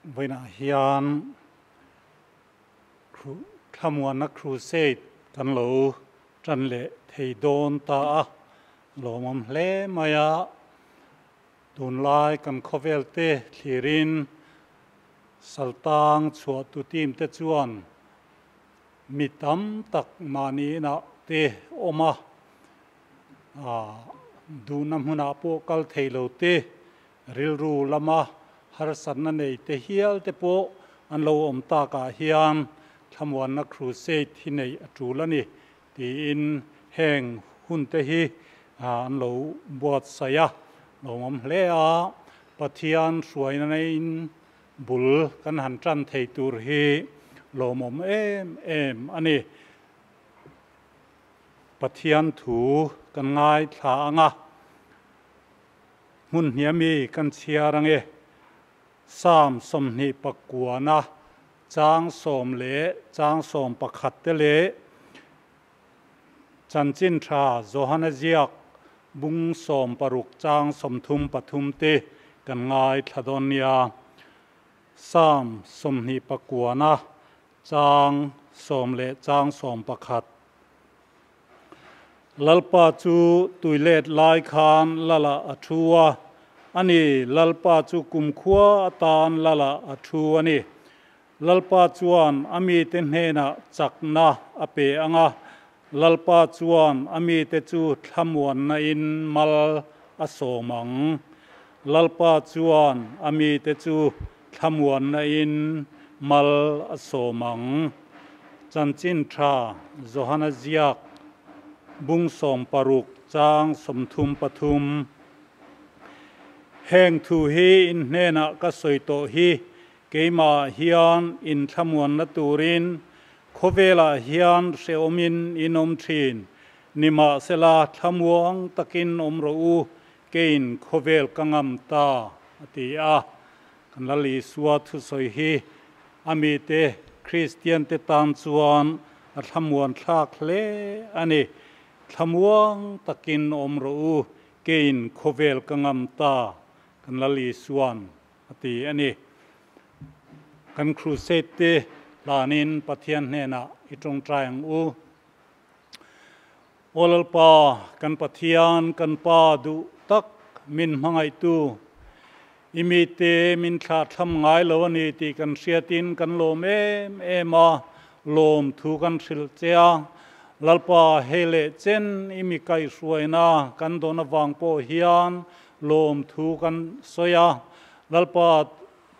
Vawiinah hian Thlamuanna Crusade kan lo tan leh thei dawn ta a, lawmawm hle mai a. Tunlai kan khawvel te thlirin Saltang chhuahtu team te chuan mi tam tak mahni inah te awm a, duhna hmunah pawh kal thei lo te, rilru lama harsatna nei te hial te pawh an lo awm takah hian Thlamuanna Crusade hi neih a tul a ni tiin heng hun te hi an lo buatsaih a, lawmawm hle a, Pathian hruaina neiin bul kan han tan thei tur hi lawmawm em em a ni. Pathian thu kan ngaithla ang a, hmun hniami kan chhiar ang e. Psalm 29-a chang sawm leh chang sawm pakhat te leh Chanchin Tha Johana ziak bung sawm paruk chang sawmthum pathum te kan ngaithla dawn nia. Psalm 29-a chang sawm leh chang sawm pakhat. Lalpa chu tuilet lai khan Lala a thu a, a ni, Lalpa chu kumkhua atan Lala a thu a ni. Lalpa chuan a mite hnenah chakna a pe ang a, Lalpa chuan a mite chu thlamuanna-in mal a sawm ang. Lalpa chuan a mite chu thlamuanna-in mal a sawm ang. Chanchin Tha Johana ziak bung 16 chang 33. Heng thu hi in hnenah ka sawi tawh hi keimah hian in thlamuanna turin khawvelah hian hrehawmin in awm thin. Nimahsela thlamuang takin awm rawh u, keiin khawvel ka ngam ta, a ti a. Kan Lal Isua thusawi hi a mite Kristian te tan chuan a thlamuan thlak hle a ni. Thlamuang takin awm rawh u, keiin khawvel ka ngam ta, kan Lal Isua'n a ti a ni. Kan crusade te hlanin Pathian hnenah i tawngtai ang u. Aw Lalpa, kan Pathian, kan Pa duh tak min hmangaihtu, i mite min thlahthlam ngai lo a ni tih kan hriatin kan lawm em em a, lawm thu kan hrilh che a. Lalpa, hei leh chen i mi kaihhruaina kan dawn avang pawh hian lawm thu kan sawi a. Lalpa,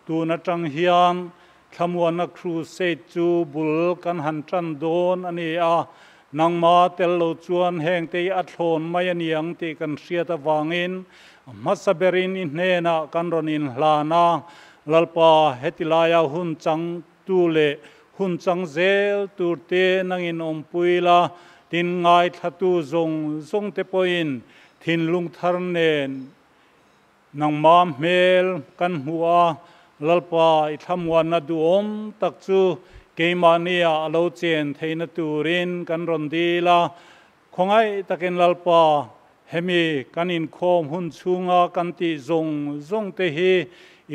tun atang hian Thlamuanna Crusade chu bul kan han tan dawn a ni a, nangma tel lo chuan hengte hi a thlawn mai a ni ang tih kan hriat avangin hmasa berin i hnenah kan rawn inhlan a, Lalpa, heti laia hun chang tu leh hun chang zel tur te nangin awmpui la, tin ngaithlatu zawng zawng te pawhin thinlung thar nen Nangmah hmel kan hmuh a, Lalpa i thlamuanna duhawm tak chu keimahnia a lo chen theihna turin kan rawn dil a. Khawngaih takin Lalpa, hemi kan inkhawm hun chhunga kan tih zawng zawng te hi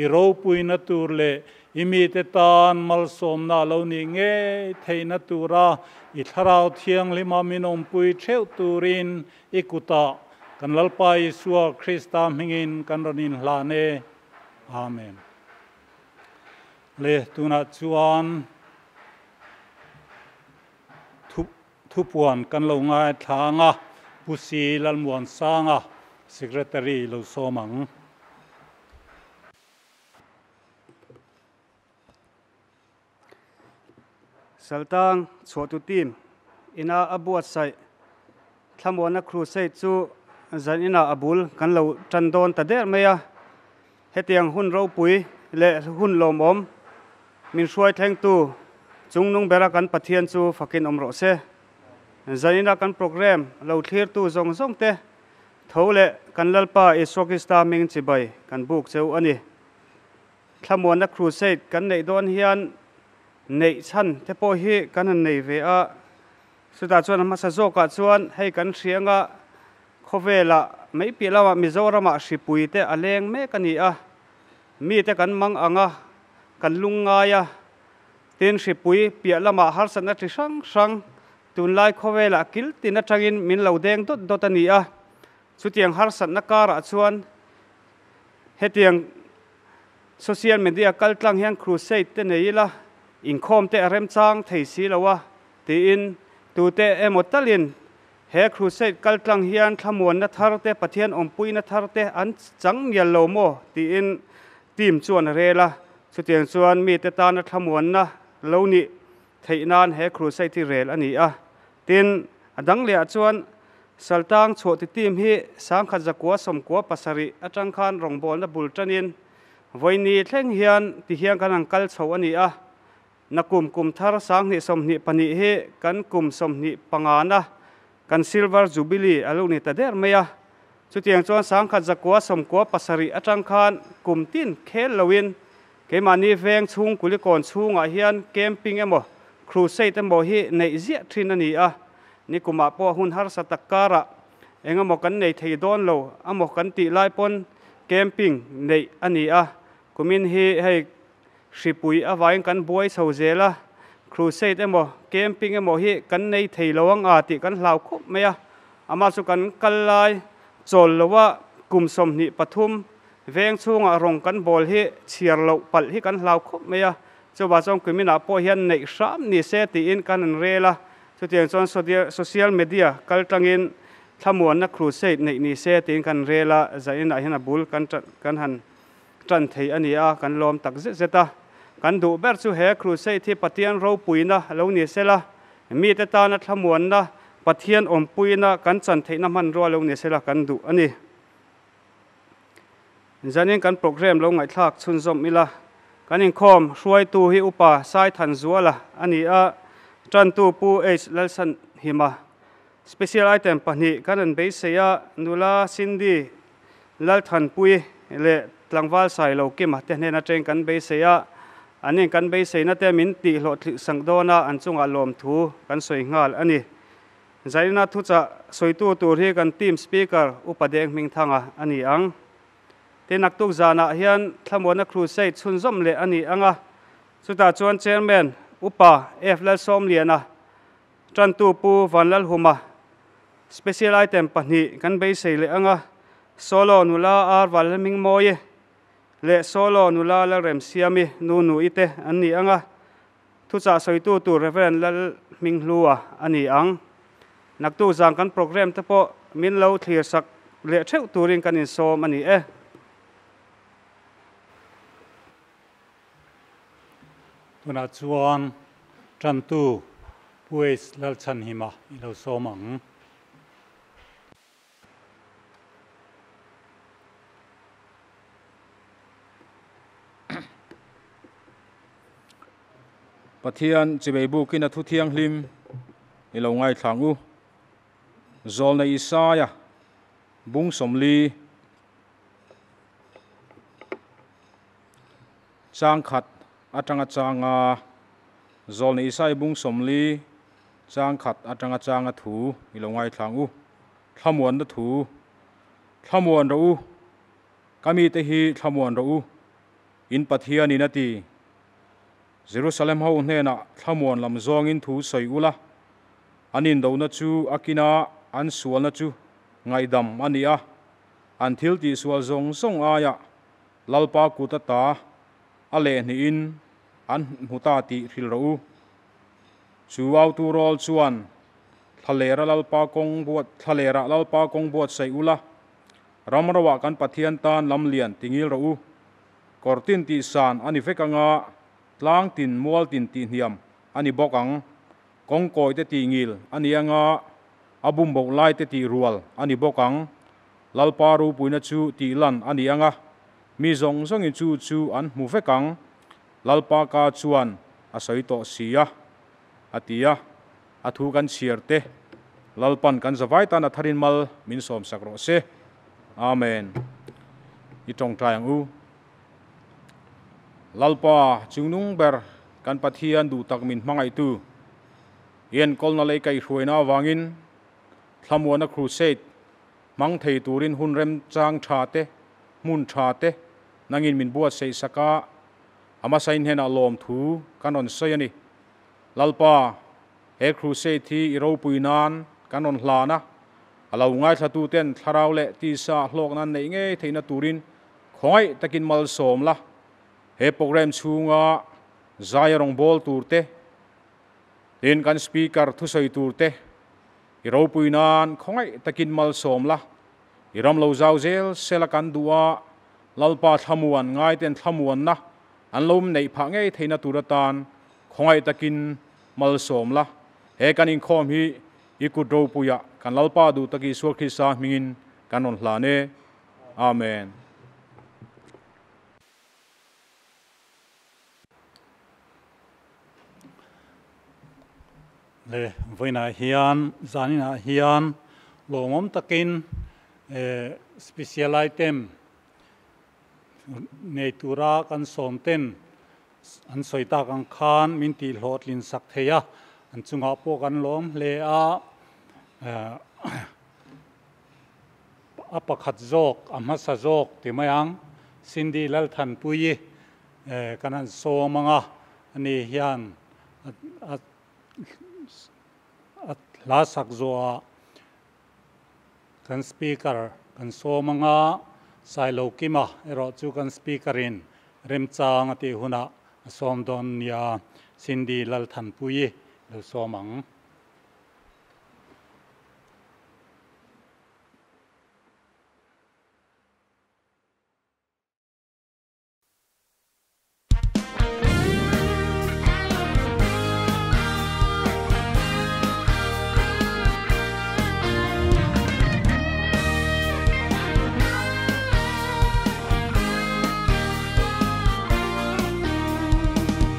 i ropuina tur leh i mite tan malsawmna a lo nih ngei theihna tura i Thlarau Thianghlima min awmpui theuh turin I kutah kan Lalpa Isua Krista hmingin kan rawn inhlan e. Amen. Le tunah chuan thu thupuan kan lo ngaithla ang a, Pu Si Lalmuansanga, Secretary lo sawm ang. Saltang chhuahtu team ina a buatsaih Thlamuanna Crusade chu zan inah a bul kan lo tan dawn ta der mai a. Hetiang hun ropui leh hun lawmawm min hruai thlengtu chungnung bera kan Pathian chu fakin awm rawh se. Zan ina kan program lo thlirtu zawng zawng te tho leh kan Lalpa Isua Krista hming chibai kan buk cheu a ni. Thlamuanna Crusade kan neih dawn hian neih chhan te pawh hi kan han nei ve a, chutah chuan a hmasa zawkah chuan hei kan hria anga khawvelah mai piah lamah Mizoramah hripui te a leng mek a ni a, mite kan mang ang a, kan lungngai a, tin hripui piah lamah harsatna chi hrang hrang tunlai khawvelah kil tin atangin min lo deng dawt dawt a ni a. Chutiang harsatna karah chuan hetiang social media kaltlang hian crusade te nei ila inkhawm te a remchang thei si lo a tiin tute emaw talin he crusade kaltlang hian thlamuanna thar te Pathian awmpuina thar te an chang mial lo maw tiin team chuan a rel a. Chutiang chuan mite tana thlamuanna lo nih theih nan he crusade hi rel a ni a. Tin, a dang lehah chuan Saltang chhuahti team hi 1997 atang khan rawngbawlna bul tanin vawiini thleng hian tihian kan han kal chho a ni a. Nakum kum thar 2022 hi kan kum 25na kan Silver Jubilee a lo ni ta der mai a. Chutiang chuan 1997 atang khan kum tin khel loin keimahni veng chhung Kulikawn chhungah hian camping emaw crusade emaw hi neih ziah thin a ni a. Nikumah pawh hun harsa tak karah engemaw kan nei thei dawn lo amaw kan tih lai pawn camping neih a ni a. Kumin hi hei hripui avain kan buai chho zel a, crusade emaw camping emaw hi kan nei thei lo ang a tih kan hlau khawp mai a. Amah chu kan kal lai chawl loa kum 23 veng chhungah rawng kan bawl hi chhiar loh palh hi kan hlau khawp mai a. Chuvah chuan kuminah pawh hian neih hram ni se tiin kan an rel a. Chutiang chuan social media kaltlangin thlamuanna crusade neih ni se tiin kan rel a. Zainah hian a bul kan kan han tan thei a ni a, kan lawm tak zet zet a. Kan duh ber chu he crusade hi Pathian ropuina lo ni sela, mite tana thlamuanna Pathian awmpuina kan chan theihna hmanrua lo ni sela kan duh a ni. Zanin kan program lo ngaihthlak chhunzawm ila, kan inkhawm hruaitu hi Upa Saithan Zuala a ni a, tantu Pu H Lalsan Hima. Special item pahnih kan an beisei a, nula Cindy Lalthanpui leh tlangval sai lo kima te hnen atang kan beisei a, anin kan beiseina te min tih hlawh thlik sang dawn a, an chungah lawm thu kan sawi nghal a ni. Zaina thuchah sawitu tur hi kan team speaker Upa Deng Hmingthanga a ni ang. Tin naktuk zanah hian thlamuanna crusade chhunzawm leh a ni ang a. Chutah chuan chairman Upa F Lalsawmliana, tantu Pu Vanlalhuma, special item pahnih kan beisei leh ang a, solo nula R Vanlalhmingmawi leh solo nula Lalremsiami nu nu ite an ni ang a. Thuchah sawitu tur Reverend Lalhminghlua a ni ang. Naktuk zan kan program te pawh min lo thlir sak leh theuh turin kan insawm a ni e. Tunah chuan tantu Pu H Lalchhanhima i lo sawm ang. Pathian chibei bukin a thu thianghlim i lo ngaithlang u. Zawlna Isaia bung 40 chang khat atanga changa. Zawlna Isaia bung 40 chang khat atanga changa thu i lo ngaithlang u. Thlamuan na thu thlamuan ro u, kami te hi thlamuan ro u, in Pathian in ati. Jerusalem ho hnena thlamuan lam zawngin thu sawi ula, anin do na chu akina an sualna chu ngaidam ani a, an thil ti sual zawng zawng aia lalpa kuta ta a leh hnih in an hmuta ti hril ro u. Chu au tu rol chuan thlalera lalpa kawng buat thlalera lalpa kawng buat sei ula, ramrawa kan Pathian tan lamlian tingil ro u. Kortin ti san ani vekanga tlang tin mual tin ti hniam ani bawk ang, kawng kawi te ti ngil ani anga abum bo lai te ti rual ani bawk ang, lalpa ru puina chu ti lan ani anga mi zawng zawngin chu chu an hmu vek ang, lalpa ka chuan a sawi tawh si a atia. A thu kan chhiar te lalpan kan zawai tan a tharin mal min sawm sak rawh se. Amen. I tawngtai ang u. Lalpa chungnung ber kan Pathian duh tak min hmangaih tu ien kawlna lei kai hruaina awangin thlamuana crusade mang thei turin hun rem chang tha te hmun tha te nangin min buat sei saka Ama sain hen a lawm thu kan rawn sawi a ni. Lalpa, he crusade hi i ropui nan kan rawn hlan a, a lo ngaithlatu ten thlarau leh tisa hlawk nan neih ngei theihna turin khawngaih takin malsawm la. He program chhunga zai rawngbâwl tur te, tin kan speaker thusawi tur te i ropui nan khawngaih takin malsawm la. I ram lo zau zel sela kan duh a, Lalpa thlamuan ngaiten thlamuanna an lo neih phah ngei theihna tur atan khawngaih takin malsawm la. He kan inkhawm hi i kut ropuia kan Lalpa duh tak Isua Krista hmingin kan rawn hlan e. Amen. Le vawiinah hian zaninah hian lawmawm takin special item nei tura kan sawm ten an sawi tak ang khan min tih hlawhtlin sak thei a, an chungah pawh kan lawm hle a. A pakhat zawk, a hmasa zawk ti mai ang, Cindy Lalthanpuii kan han sawm ang a, ani hian a hla sak zawhah kan Speaker kan sawm ang a, Sailokima erawh chu kan Speaker-in remchang a tih hunah a sawm dawn nia, Cindy Lalthanpuii lo sawm ang.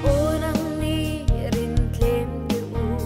Aw nang ni rin tlem te u.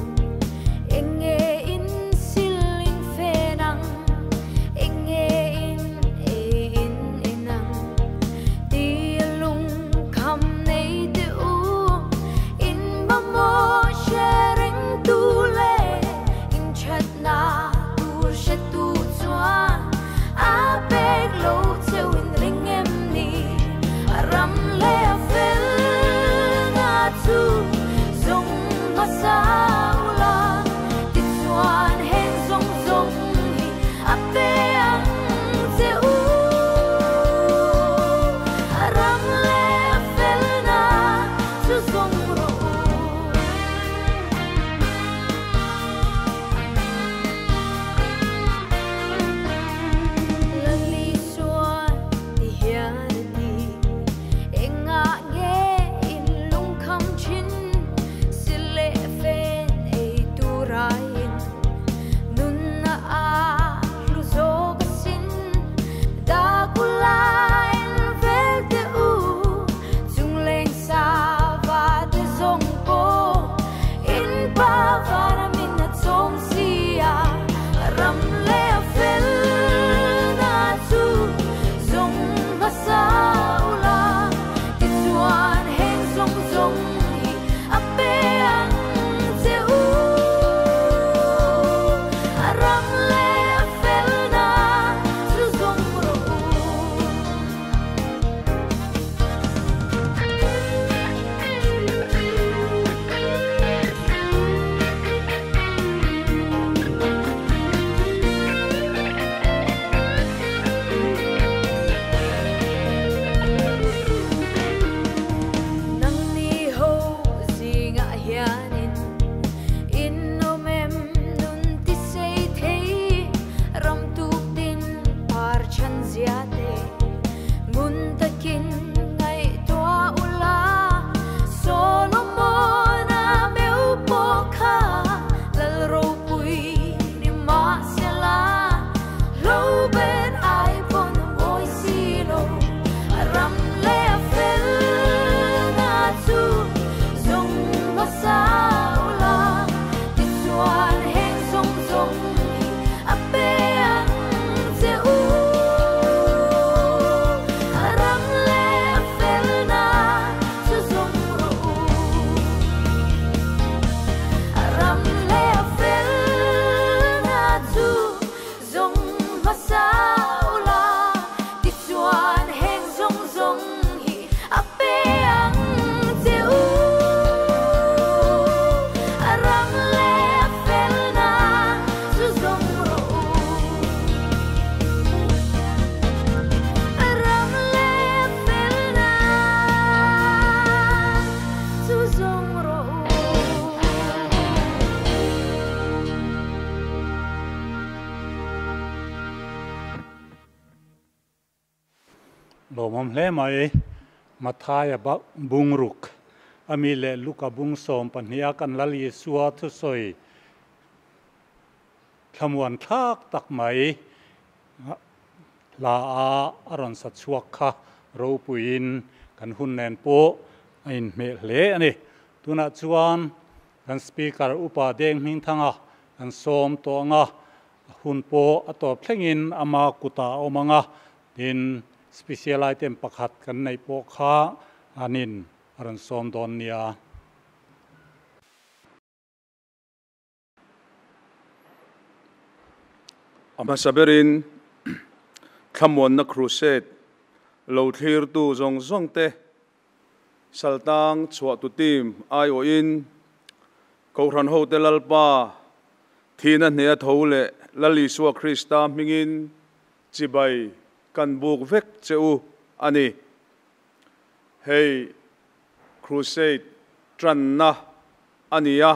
Lawmawm hle mai. Mathaia bungruk ami leh Luka bung 12 a kan Lal Isua thusawi thlamuan thlak tak mai hla a a rawn sa chhuak kha ropuiin kan hun nen pawh a inhmeh hle a ni. Tunah chuan kan speaker upa Deng Hmingthanga kan sawm tawh anga hun pawh a tawp thlengin ama kuta a awm anga tin special item pakhat kan neih pawh kha anin a rawn sawm dawn nia. A hmasa berin Thlamuanna Crusade lo thlirtu zawng zawng te Saltang chhuahtu team aiawhin Kohhran hote Lalpa thihna hneh a tho leh Lal Isua Krista hmingin chibai kan buk vek che u a ni. Hei Crusade tanna a ni a,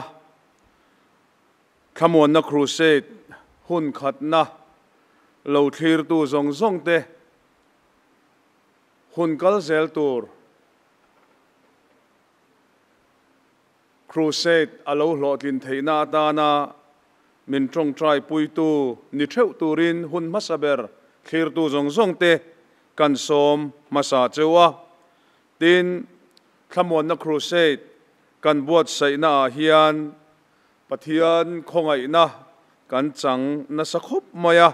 Thlamuanna Crusade hun khatna lo thlirtu zawng zawng te hun kal zel tur Crusade a lo hlawhtlin theihna atana min tawngtai puitu ni theuh turin hun hmasa ber thlirtu zawng zawng te kan sawm hmasa cheu a. Tin, Thlamuanna Crusade kan buatsaihna ah hian Pathian khawngaihna kan chang nasa khawp mai a,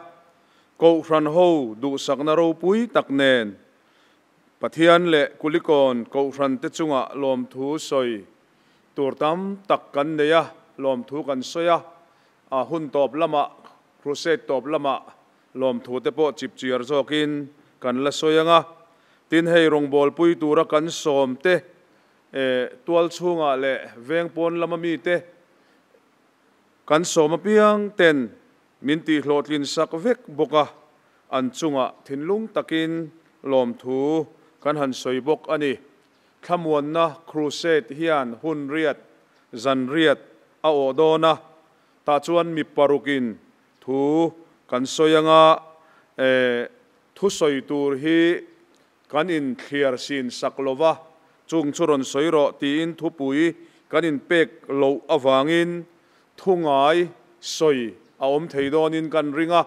Kohhran ho duhsakna ropui tak nen Pathian leh Kulikawn Kohhran te chungah lawmthu sawi tur tam tak kan nei a, lawmthu kan sawi a, a hun tawp lamah, Crusade tawp lamah lawmthu te pawh chipchiar zawkin kan la sawi ang a. Tin, hei rawngbawlpui tura kan sawm te, tual chhungah leh veng pawn lama mite kan sawm apiang ten min tihhlawhtlin sak vek bawk a, an chungah thinlung takin lawmthu kan han sawi bawk a ni. Thlamuanna Crusade hian hun riat, zan riat a awh dawn a, tah chuan mi parukin thu kan sawi anga, thu sawi tur hi kan inthliar sin sak lova, chung chu rawn sawi rawh tiin thupui kan inpek loh avangin thu ngai sawi a awm thei dawnin kan ring a,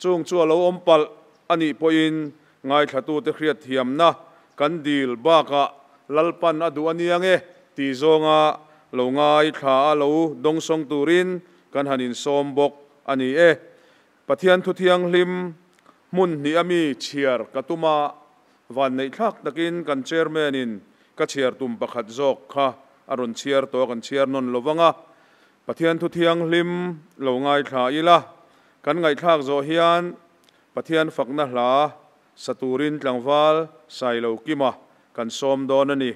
chung chu a lo awm palh a nih pawhin ngaithlatute hriatthiamna kan dil bakah Lalpan a duh a nia nge tih zawnga lo ngaithla a lo dawngsawng turin kan han insawm bawk a ni e. Pathian thu thianghlim hmun hnih a mi chhiar ka tum a, vanneihthlak takin kan chairman in ka chhiar tum pakhat zawk kha a rawn chhiar tawh a, kan chhiar nawn lo vang a. Pathian thu thianghlim lo ngaithla ila, kan ngaihthlak zawh hian Pathian fakna hla sa turin tlangval Sailo Kima kan sawm dawn a ni.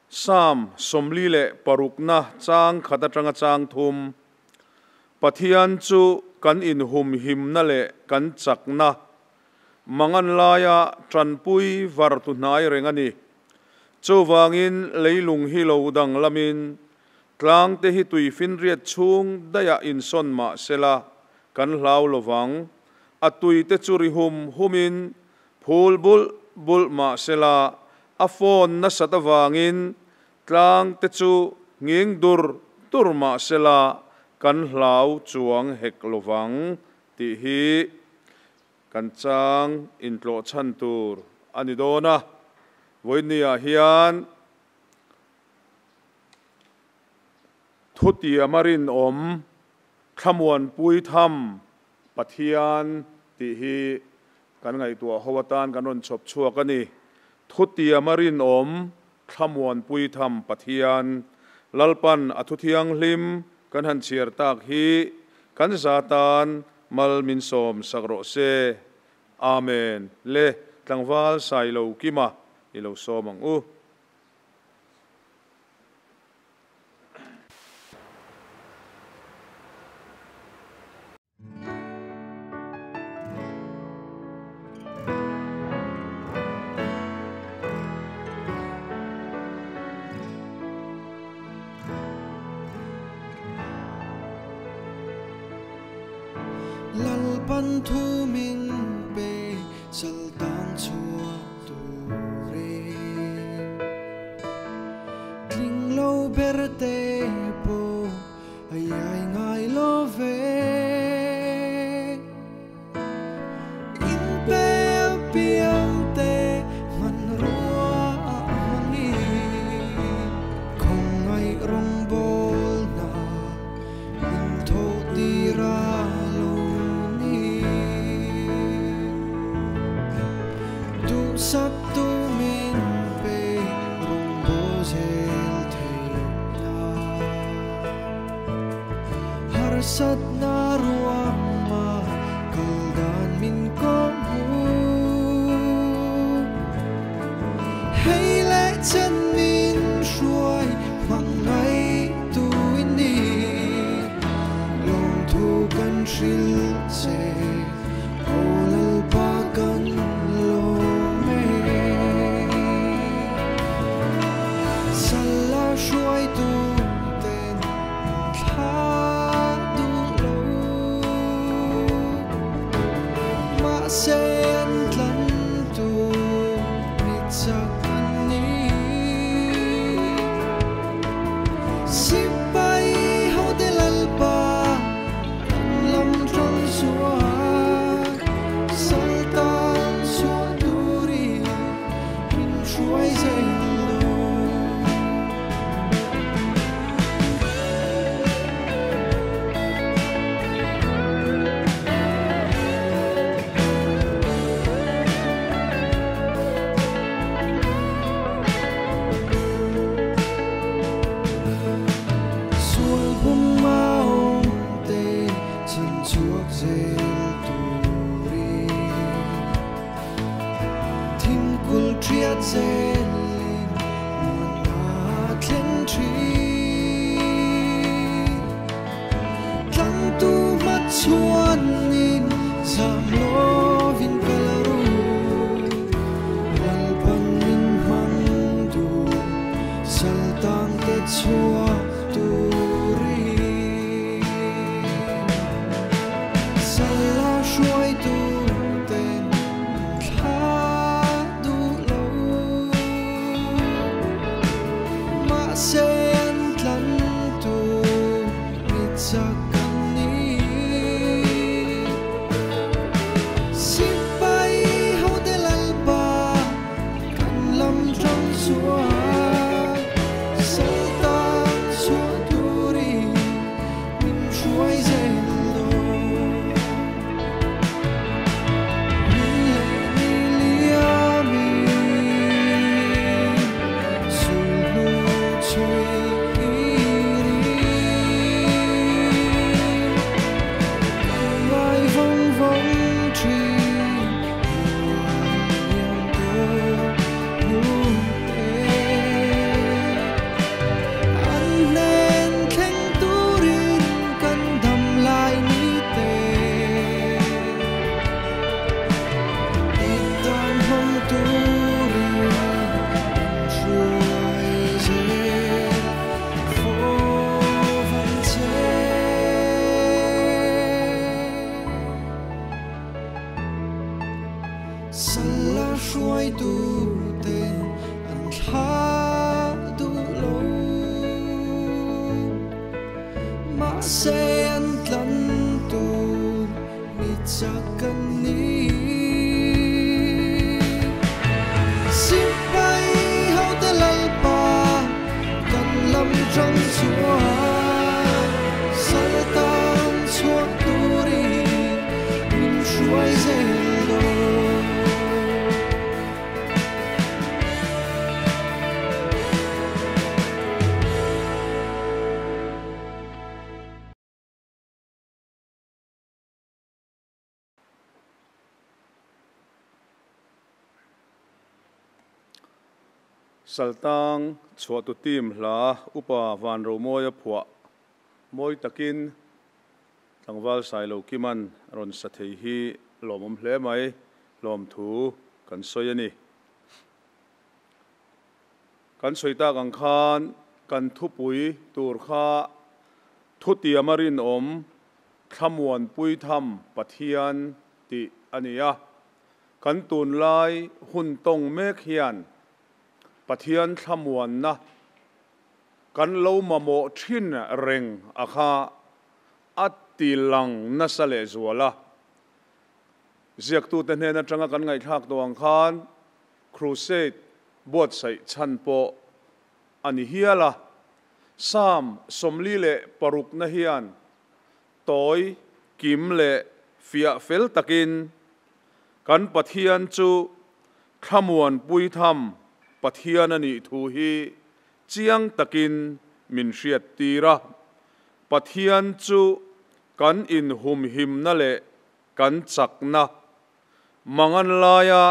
Psalm 46na chang khat atanga chang thum, Pathian chu kan inhumhimna leh kan chakna, mangan laia tanpui var tu hnai reng a ni. Chuvangin leilung hi lo dang lamin tlang te hi tui finriat chhung daia insawn mah sela kan hlau lovang, a tui te chu ri hum humin phul bulh bulh mah sela a phone nasat avangin tlang te chu nging dur dur mah sela kan hlau chuang hek lovang tih hi kan chang intlawh chhan tur a ni dawn a. Vawinia hian thutiam a rinawm thlamuanpui tham Pathian tih hi kan ngaihtuah ho atan kan rawn chhawp chhuak a ni. Thutiam a rinawm thlamuanpui tham Pathian Lalpan a thu thianghlim kan han chhiar tak hi kan zatan mal min sawm sak rawh se. Amen. Le tlangval Sailo Kima i lo sawm ang u. Lalpa Lalpan thu min pe saltang chua tu re Tling lo berte po ai ai ngai lo ve In pe piang te man rua mangi Kong ngai rong bol na min tho tira lo ni Tu sak tu min pe rong bo zel the na Har sat na ruang ma kaldan min ko mu Hei le chen min shuai mang ngai tu in ni Long thu kan hril che o lal pa kan lo me Sala shuai tu ten thla du lo Ma sen tlan tu mi chak an ni Sipai ho de lal pa kan lam trong xua Saltan xua turi min hruai zel lo Sual bum maong te chan chuak zel turi Thim kul triat zelin muan na thlen thi Tlang tu mat chuan in zam lovin kalaru Lalpan min mang du saltang te chua turi Sala shuai tu ten thla du lo Ma sen tlan tu mi chak an ni Sipai ho de lal pa kan lam trong xua Saltan xua turi min hruai zel do Min le ni liami sul nu chui iri Ngai vong vong tri muan liam to nu te An nen thleng turin kan dam lai ni te Itan hong turin hruai zel fo van che Sala hruai tu ten an thla du lo Ma se an tlan tu mi chak an ni Sipai ho te lal pa kan lam trong xua Saltan chua turi min hruai zel do Saltang chua tu tim hla upa van ro moya phua moi takin tlangwal sai lo kiman ron sa thei hi lomom hle mai lom thu kan soyani kan soita kang khan kan thu pui tur kha thu tia marin om Thlamuanpui tham Pathian tih a ni a. Kan tunlai hun tawng mek hian Pathian thlamuanna kan lo mamawh thin reng a kha a ti lang nasa lehzual a. Ziaktute hnen atanga kan ngaihthlak tawh ang khan Crusade buatsaih chhan pawh a ni hial a. Psalm 46 na hian tawi kim leh fiah fel takin kan Pathian chu thlamuanpui tham Pathian a nih thu hi chiang takin min hriat tir a. Pathian chu kan inhumhimna leh kan chakna mangan laia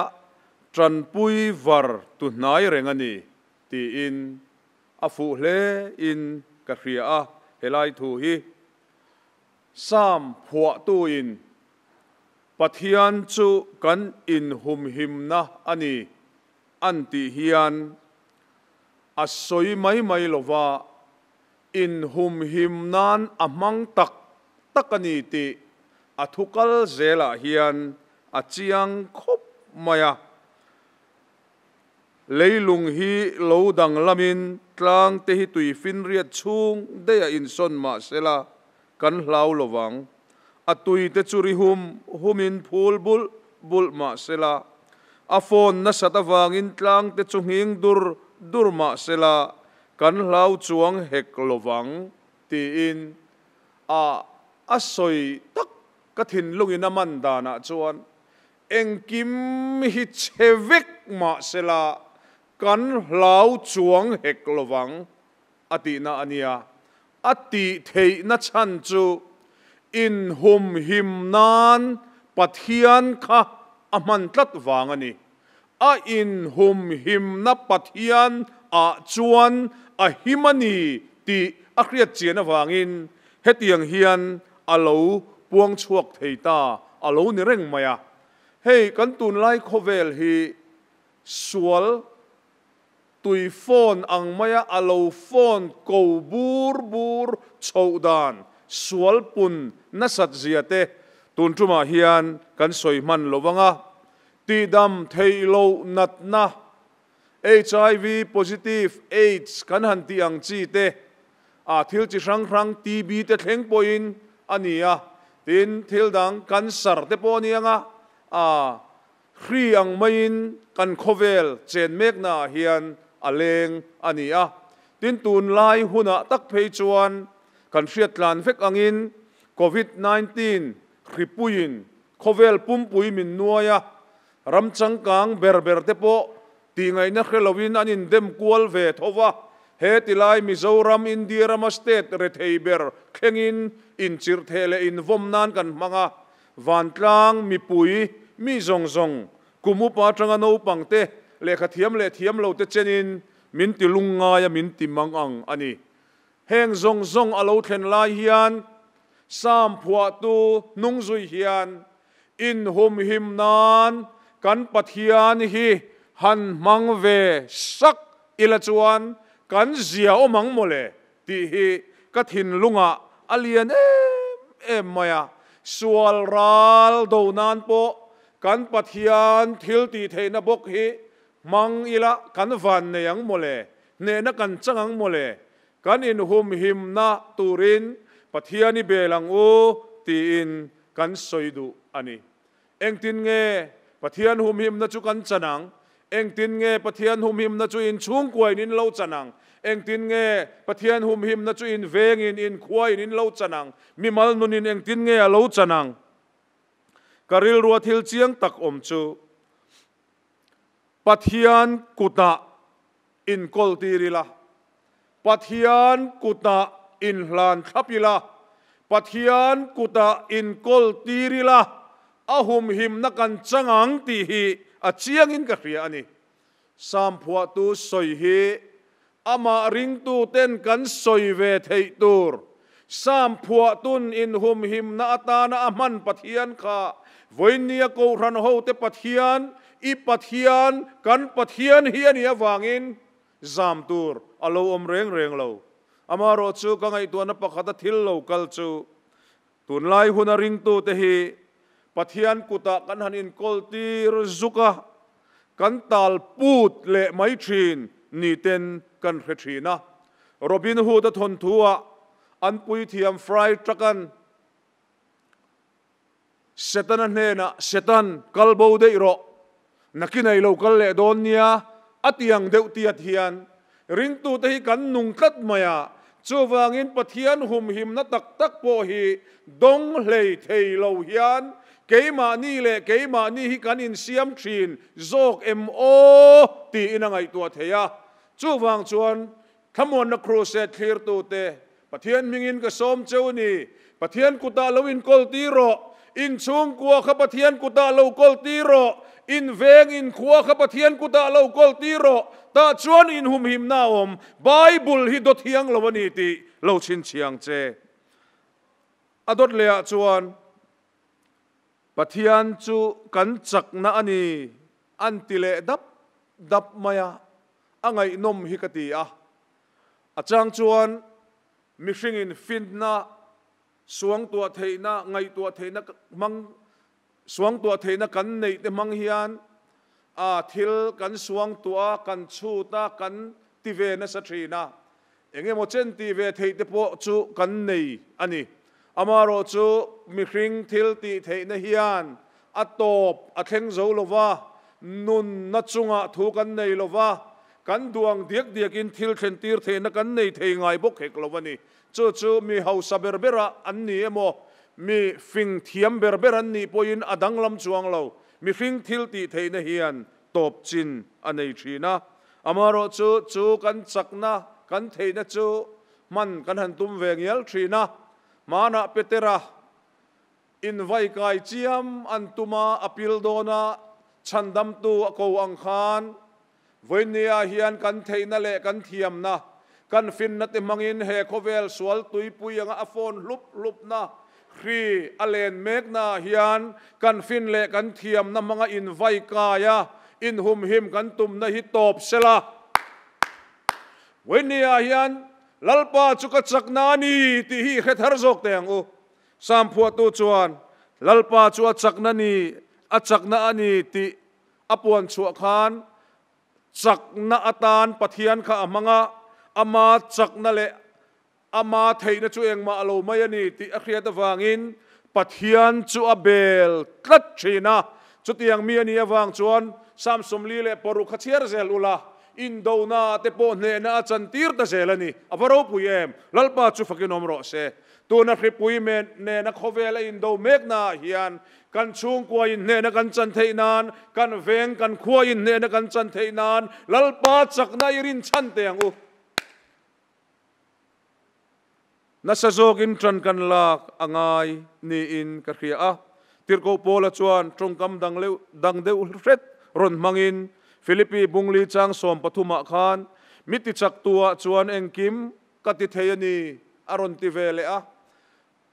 tanpui var tu hnai reng a ni tiin a fuh hle in ka hria a helai thu hi. Psalm phuahtu in Pathian chu kan inhumhimna a ni an tih hian a sawi mai mai lova inhumhim nan a hmang tak tak a ni tih a thu kal zelah hian a chiang khawp mai a. Leilung hi lo danglamin tlang te hi tui finriat chhung daih a insawn mah sela kan hlau lovang. A tui te chu ri hum humin phul bulh bulh mah sela a phone nasat avangin tlang te chu nghing dur dur mah sela kan hlau chuang hek lovang tiin a a sawi tak ka thinlungin a man danah chuan engkim hi chhe vek mah sela kan hlau chuang hek lovang a tihna a nia. A tih theihna chhan chu inhumhim nan Pathian kha a hman tlat vang a ni. A inhumhimna Pathian ah chuan a him a ni tih a hriat chian avangin hetiang hian a lo puang chhuak thei ta a lo ni reng mai a. Hei kan tunlai khawvel hi sual tui phone ang maia a lo phone ko bur bur chhoh dan sual pun nasat zia te tun tumah hian kan sawi hman lovang a. Tihdam theih loh natna HIV positive AIDS kan han tih ang chi te a thil chi hrang hrang TB te thleng pawhin a ni a. Tin, thil dang cancer te pawh a ni ang a, a Hri ang maiin kan khawvel chen meknaah hian a leng a ni a. Tin, tunlai hunah tak phei chuan kan hriat tlan vek angin Covid 19 hripuiin khawvel pumpui min nuai a, ram changkang ber ber te pawh tihngaihna hre loin an indem kual ve tho va. He tilai Mizoram, India rama state rethei ber thlengin inchirh theh leh invawm nan kan hmang a. Vantlang mipui mi zawng zawng, kum upa atanga naupang te, lehkha thiam leh thiam lo te chenin min ti lungngai a min ti mang ang a ni. Heng zawng zawng a lo thlen lai hian Psalm phuahtu hnung zui hian inhumhim nan kan Pathian hi han hmang ve sak ila chuan kan zia awm ang mawle tih hi ka thinlungah a lian em em mai a. Sual ral do nan pawh kan Pathian thil tih theihna bawk hi hmang ila kan van nei ang mawle, hnehna kan chang ang mawle, kan inhumhimna turin Pathian i bel ang u tiin kan sawi duh a ni. Engtin nge Pathian humhimna chu kan chan ang? Engtin nge Pathian humhimna chu in chhungkuain in lo chan ang? Engtin nge Pathian humhimna chu in vengin, in khuain in lo chan ang? Mimal nunin engtin nge a lo chan ang? Ka rilrua thil chiang tak awm chu Pathian kutah inkawl tir ila, Pathian kutah inhlan thlap ila, Pathian kutah inkawl tir ila, a humhimna kan chang ang tih hi a chiangin ka hria a ni. Psalm phuahtu sawi hi amah ringtuten kan sawi ve theih tur. Psalm phuahtun inhumhimna atana a hman Pathian kha vawinia Kohhran hote Pathian, i Pathian, kan Pathian hi a nih avangin zam tur a lo awm reng reng lo. Amaherawhchu ka ngaihtuahna pakhata thil lo kal chu. Tunlai huna ringtute hi Pathian kutah kan han inkawltir zuk a, kan tal put leh mai thin ni ten kan hre thin a. Robin Hood-a thawnthu-ah an puithiam Fry Truck-a'n Setana hnenah, Setan, kal bo daih rawh, nakinai lo kal leh dawn nia, a ti ang deuh tiat hian ringtute hi kan nung tlat mai a, chuvangin Pathian humhimna tak tak pawh hi dawng hlei thei lo hian keimahni leh keimahni hi kan insiam thin zawk em aw tiin a ngaihtuah thei a. Chuvang chuan Thlamuanna Crusade thlirtute, Pathian hmingin ka sawm cheu ni, Pathian kutah lo inkawl tir rawh, in chhungkua kha Pathian kutah lo kawl tir rawh, in veng in khua kha Pathian kutah lo kawl tir rawh, tah chuan in humhimna a awm, Bible hi dawt hiang lo a ni tih lo chhinchhiang che. A dawt lehah chuan Pathian chu kan chakna a ni an ti leh dap dap mai a. A ngaihnawm hi ka ti a, a chang chuan mihringin finna, suangtuah theihna, ngaihtuah theihna hmang, suangtuah theihna kan neih te hmang hian a thil kan suangtuah a, kan chhut a, kan ti ve nasa thin a, eng emaw chen ti ve theih te pawh chu kan nei a ni. Amaherawh chu mihring thil tih theihna hian a tawp a thleng zo lo va, nunna chungah thu kan nei lo va, kan duang diak diakin thil thlen tir theihna kan nei thei ngai bawk hek lo a ni. Chu chu mi hausa ber berah an ni emaw, mi fing thiam ber ber an nih pawhin a danglam chuang lo. Mihring thil tih theihna hian tawp chin a nei thin a. Amaherawh chu chu kan chakna, kan theihna chu hman kan han tum ve ngial thin a. Hmanah Petera invaikai chiam an tum a, a pil dawn a, chhandamtu a ko ang khan Vawinia hian kan theihna leh kan thiamna, kan finna te hmangin he khawvel sual tuipui anga a phone hlup hlupna hri a len meknaah hian kan fin leh kan thiamna hmanga invaikai a, inhumhim kan tumna hi tawp sela. Vawinia hian Lalpa chu ka chakna a ni tih hi i hre thar zawk teh ang u. Sam phuahtu chuan Lalpa chu a chakna ni, a chakna a ni tih a puan chhuah khan chakna atan Pathian kha a hmang a, ama chakna leh Ama theihna chu engmah a lo mai a ni tih a hriat avangin Pathian chu a bel tlat thin a. Chutiang mi a nih avang chuan Psalm 46 kha chhiar zel ula, indona te pawh hnehna a chantir ta zel a ni. A va ropui em! Lalpa chu fakin awm rawh se. Tuna hripui nena khawvel a indo meknaah hian kan chhungkua inhnehna kan chan theih nan, kan veng, kan khua inhnehna kan chan theih nan Lalpa chakna i rinchhan teh ang u. Nasa zawkin ṭan kan lak a ngai niin ka hria a. Tirhkoh Paula chuan ṭawngkam dang leuh dang deuh hret rawn hmangin Philippi bungli chang 13 ah khan, Mi tichaktuah chuan engkim ka ti thei a ni, a rawn ti ve leh a.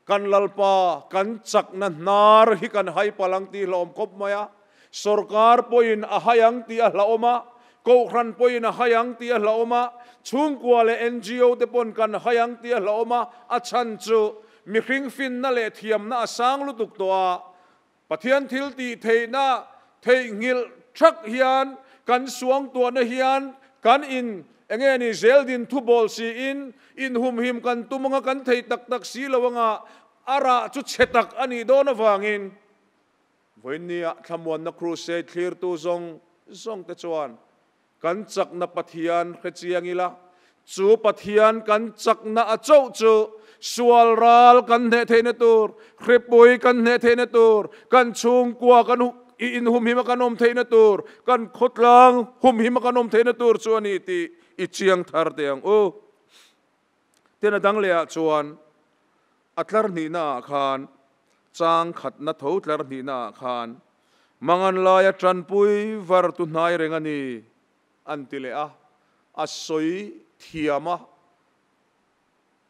Kan Lalpa, kan chakna hnar hi kan hai palh ang tih hlauhawm khawp mai a. Sorkar pawhin a hai ang tih a hlauhawm a, Kohhran pawhin a hai ang tih a hlauhawm a, chhungkua leh NGO te pawn kan hai ang tih a hlauhawm a, a chhan chu mihring finna leh thiamna a sang lutuk tawh a. Pathian thil tih theihna theihnghilh thak hian kan suangtuahna hian kan in enge ni zel din thu bawl siin inhumhim kan tum anga kan thei tak tak si lo anga a rah chu chhe tak a nih dawn avangin vawiinnia thlamuanna crusade thlirtu zawng zawng te chuan Kan chakna Pathian hre chiang ila, chu Pathian kan chakna a chauh chu sual ral kan hneh theihna tur, hripui kan hneh theihna tur, kan chhungkua kan i inhumhim a kan awm theihna tur, kan khawtlang humhim a kan awm theihna tur chu a ni tih i chiang thar teh ang u. Tin a dang lehah chuan a tlar hnihnaah khan chang khatna tho tlar hnihnaah khan Mangan laia tanpui var tu hnai reng a ni, an ti leh a. A sawi thiam a,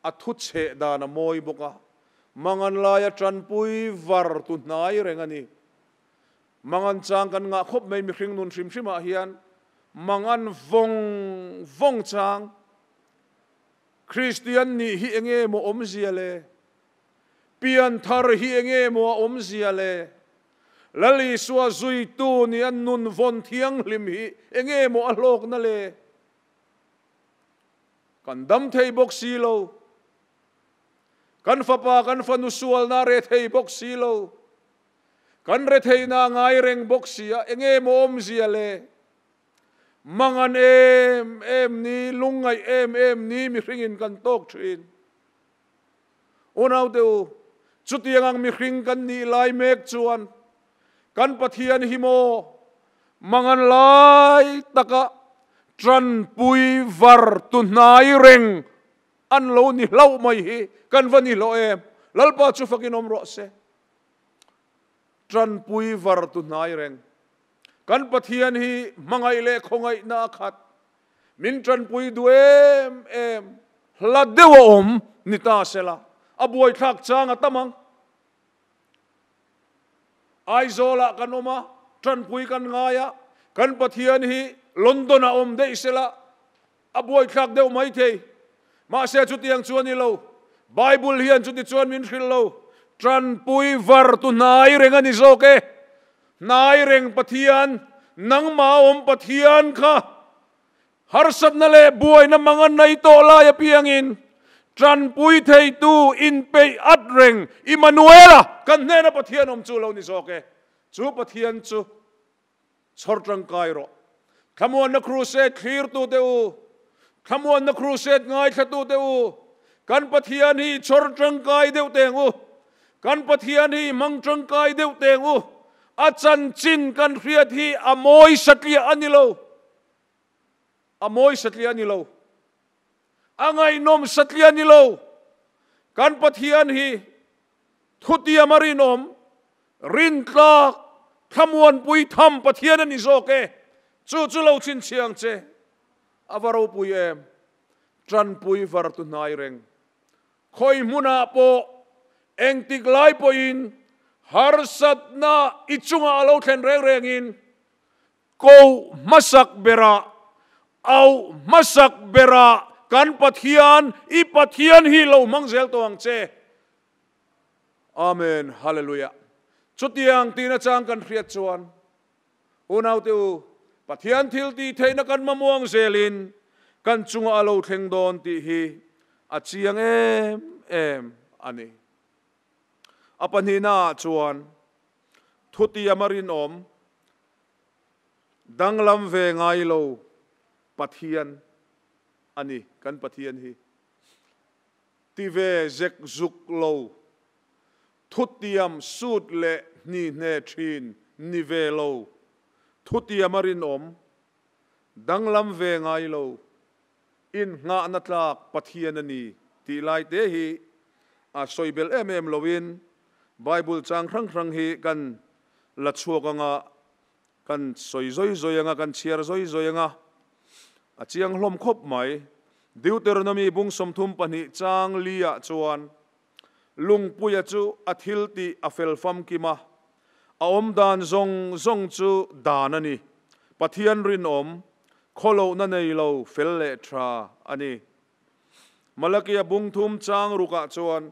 a thu chheh dan a mawi bawk a. Mangan laia tanpui var tu hnai reng a ni. Mangan chang kan ngah khawp mai mihring nun hrim hrimah hian mangan vawng vawng chang Kristian nih hi enge maw awmzia le? Pianthar hi enge maw a awmzia le? Lal Isua zuitu nih a nun vawn thianghlim hi enge maw a hlawkna le? Kan dam thei bawk si lo. Kan fapa kan fanu sualna re thei bawk si lo. Kan retheihna a ngai reng bawk si a, enge maw awmzia le? Mangan em em ni, lungngaih em em ni mihringin kan tawk thin. Unaute u, chutiang ang mihring kan nih lai mek chuan kan Pathian hi maw mangan lai taka tanpui var tu hnai reng an lo ni hlauh mai hi kan va ni hlawh em? Lalpa chu fakin awm rawh se. Tanpui var tu hnai reng. Kan Pathian hi hmangaih leh khawngaihna a khat. Min tanpui duh em em. Hla deuh a awm ni ta sela, a buaithlak chang a tam ang. Aizawlah kan awm a, tanpui kan ngai a, kan Pathian hi London-ah awm daih sela, a buaithlak deuh mai thei. Mahse chutiang chu a ni lo. Bible hian chuti chuan min hrilh lo. Tanpui var tu hnai reng a ni zawk e. Hnai reng Pathian, nangmah awm Pathian kha harsatna leh buaina mang a nei tawh lai apiangin tanpui theitu inpeih at reng Immanuela kan hnena Pathian awm chu lo ni zawk e. Chu Pathian chu Chhawr tangkai rawh. Thlamuanna Crusade thlirtute u, Thlamuanna Crusade ngaithlatute u, kan Pathian hi chhawr tangkai deuh teng u, kan Pathian hi hmang tangkai deuh teng u, a chanchin kan hriat hi a mawi satliah a ni lo, a mawi satliah a ni lo, a ngaihnawm satliah a ni lo, kan Pathian hi thutiam a rinawm, Rintlak, thlamuanpui tham Pathian a ni zawk e, chu chu lo chhinchhiang che. A va ropui em? Tanpui var tu hnai reng. Khawi hmunah pawh, engtik lai pawhin harsatna i chungah a lo thlen reng rengin ko hmasak berah, au hmasak berah kan Pathian, i Pathian hi lo hmang zel tawh ang che. Amen Hallelujah Chutiang tihna chang kan hriat chuan unaute u Pathian thil tih theihna kan mamawng zelin kan chungah a lo thleng dawn tih hi a chiang em em a ni. A pahnihnaah chuan thutiam a rinawm danglam ve ngai lo Pathian a ni kan Pathian hi. Ti ve zek zuk lo, thutiam sut leh hni hne thin ni ve lo, thutiam a rinawm, danglam ve ngai lo, innghahna tlak Pathian a ni tih lai te hi a sawi belh em em loin Bible chang hrang hrang hi kan la chhuak anga kan sawi zawi zawi anga kan chhiar zawi zawi anga a chiang hlawm khawp mai. Deuteronomy bung 32 chang li ah chuan Lungpuia chu a thil tih a fel famkim a, a awm dan zawng zawng chu dan a ni. Pathian rinawm, khawlohna nei lo fel leh tha a ni. Malakia bung 3 chang rukah chuan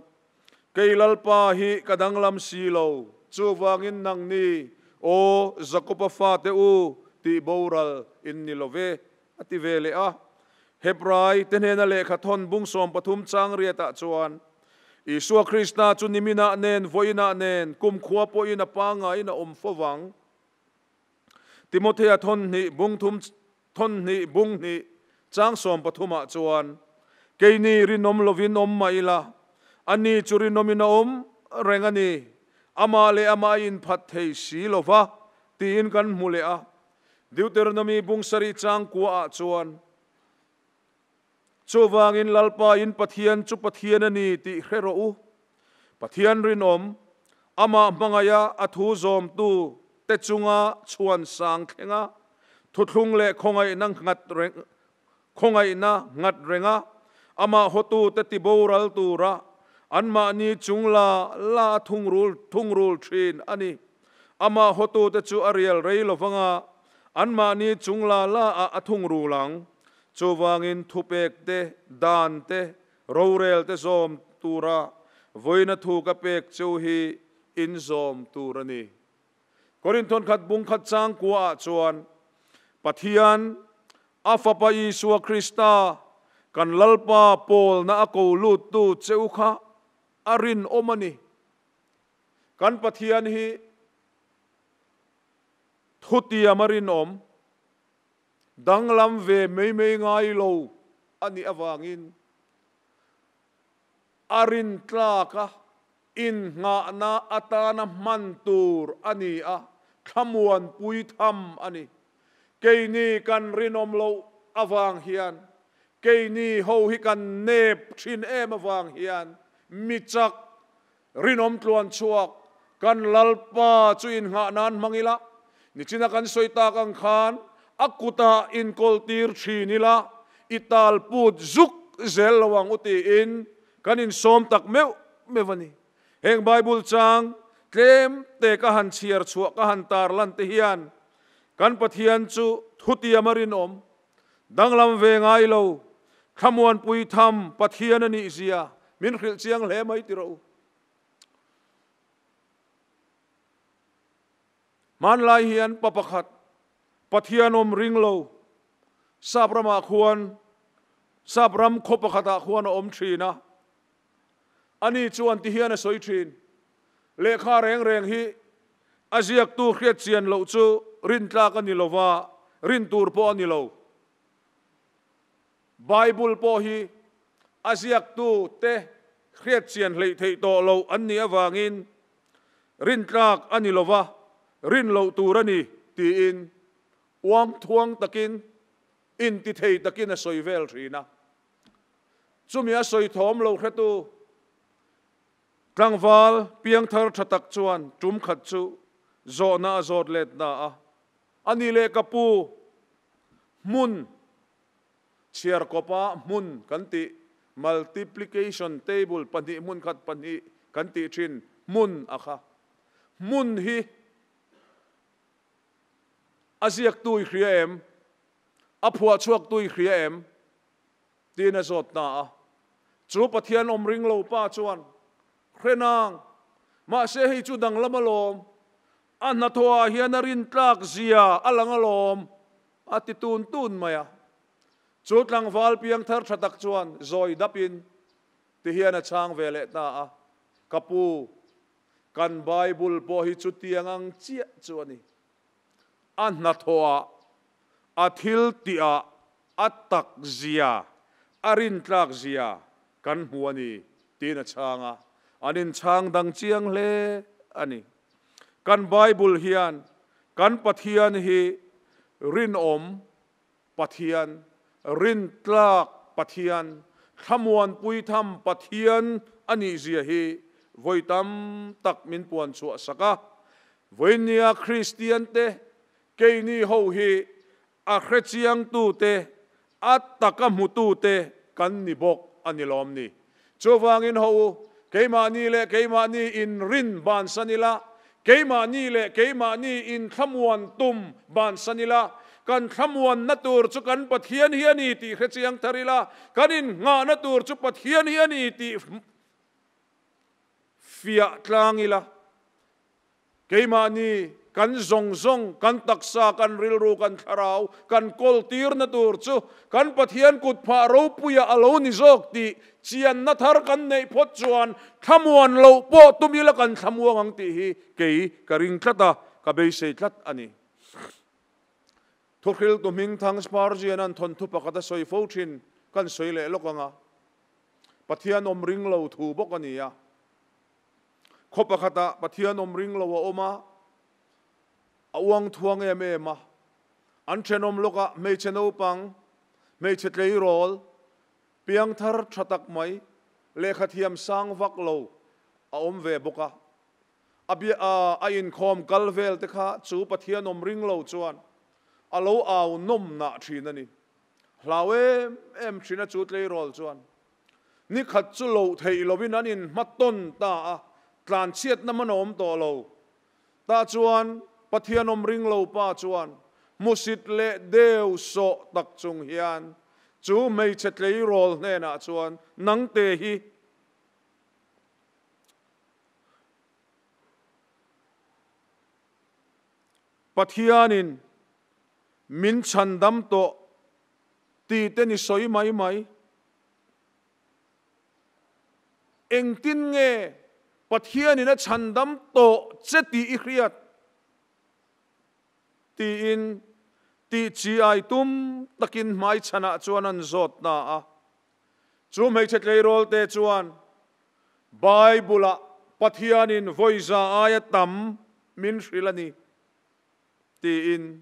Kei Lalpa hi ka danglam si lo, chuvangin nang ni, Aw Jakoba fate u, tih boral in ni lo ve, a ti ve leh a. Hebrai te hnena lehkha thawn bung 13 chang riatah chuan, Isua Krista chu niminah nen, vawiinah nen, kumkhua pawhin a pangaiin a awm fo vang. Timothea thawn hnih bung thum thawn hnih bung hnih chang 13ah chuan, Keini rinawm lovin awm mah ila, ani chu rinawmin a awm reng a ni, amah leh amah a inphat thei si lo va, tiin kan hmu leh a. Deuteronomy bung 7 chang kuaah chuan, Chuvangin Lalpa in Pathian chu Pathian a ni tih hre rawh u. Pathian rinawm, amah hmangaiha a thu zawmtu te chunga chhuan sang thlenga thuthlung leh khawngaihna nghat reng khawngaihna nghat renga amah hotu te tiboral tura anmahni chung la la a thungrul thungrul thin a ni. Amah hotu te chu a rial rei lovanga anmahni chung la la a a thungrul ang. Chuvangin thupek te, dan te, rorel te zawm tura Vawiina thu ka pek cheu hi in zawm tur a ni. Korinthon khat bung khat chang kuaah chuan Pathian a Fapa Isua Krista kan Lalpa pawlna a ko luttu cheu kha a rinawm a ni. Kan Pathian hi thutiam a rinawm, danglam ve mai mai ngai lo a nih avangin a rintlak a, innghahna atana hman tur a ni a, thlamuanpui tham a ni. Keini kan rinawm loh avang hian, keini ho hi kan nep thin em avang hian mi chak rinawm tluan chhuak kan Lalpa chu innghah nan hmang ila, nichina kan sawi tak ang khan a kutah inkawltir thin ila, i tal put zuk zel lo ang u tiin kan insawm tak meuh meuh a ni. Heng Bible chang tlem te ka han chhiar chhuah ka han tar lan te hian kan Pathian chu thutiam a rinawm, danglam ve ngai lo, thlamuanpui tham Pathian a nih zia min hrilh chiang hle mai ti rawh u. Hmanlai hian pa pakhat Pathian awm ring lo Sap ramah khuan Sap ram khaw pakhatah khuan a awm thin a. Ani chuan ti hian a sawi thin, Lehkha reng reng hi a ziaktu hriat chian loh chu rintlak a ni lo va, rin tur pawh a ni lo. Bible pawh hi a ziaktu te hriat chian hleih theih tawh loh an nih avangin rintlak a ni lo va, rin loh tur a ni tiin uang thuang takin, intithei takin a sawi vel thin a. Chumi a sawi thawm lo hretu tlangval piangthar tha tak chuan tum khat chu zawhna a zawt let na a, A ni leh ka pu, hmun chhiar kawpa hmun kan tih, multiplication table pahnih hmun khat pahnih kan tih thin hmun a kha. Hmun hi a ziaktu i hria em? A phuah chhuaktu i hria em? Tiin a zawt ta a. Chu Pathian awm ring lo pa chuan, Hre nang, mahse hei chu danglam alawm, a hnathawhah hian a rintlak zia a lang alawm, a ti tun tun mai a. Chu tlangval piangthar tha tak chuan zawi dapin ti hian a chhang ve leh ta a, Ka pu, kan Bible pawh hi chutiang ang chiah chu a ni. A hnathawhah, a thil tihah a tak zia, a rintlak zia kan hmu a ni, tiin a chhang a. An inchhang dang chiang hle a ni. Kan Bible hian kan Pathian hi rinawm Pathian, rintlak Pathian, thlamuanpui tham Pathian a nih zia hi vawi tam tak min puan chhuah sak a. Vawinia Kristian te, keini ho hi a hrechiangtu te, a taka hmutu te kan ni bawk a ni lawm ni. Chuvangin ho u, keimahni leh keimahni inrin bansan ila, keimahni leh keimahni inthlamuan tum bansan ila, kan thlamuanna tur chu kan Pathian hi a ni tih hrechiang thar ila, kan innghahna tur chu Pathian hi a ni tih fiah tlang ila. Keimahni kan zawng zawng, kan taksa, kan rilru, kan thlarau, kan kawl tirna tur chu kan Pathian kut phah ropuia a lo ni zawk tih chianna thar kan neih phawt chuan thlamuan loh pawh tum ila kan thlamuang ang tih hi kei ka ring tlat a, ka beisei tlat a ni. Thuhriltu hmingthang Spurgeon an thawnthu pakhat a sawi fo thin kan sawi leh lawk ang a, Pathian awm ring lo thu bawk a ni a. Khaw pakhatah Pathian awm ring lo a awm a, a uang thuang em em a. An thenawm lawkah hmeichhe naupang, hmeichhe tleirawl, piangthar tha tak mai, lehkha thiam sang vak lo a awm ve bawk a. A bia a inkhawm kal vel te kha chu Pathian awm ring lo chuan a lo au nawm nah thin a ni. Hlau em em thin a chu tleirawl chuan. Ni khat chu loh theih lovin an inhmatawn ta a, tlanchhiatna hman a awm tawh lo. Tah chuan Pathian awm ring lo pa chuan hmusit leh deu sawh tak chung hian chu hmeichhe tleirawl hnenah chuan, Nangte hi! Pathianin min chhandam tawh tih te ni sawi mai mai. Engtin nge Pathianin a chhandam tawh che tih i hriat? Tiin tih chi ai tum takin hmaichhanah chuan an zawt ta a. Chu hmeichhe tleirawlte chuan Bible-ah Pathianin vawiza aia tam min hrilh a ni, tiin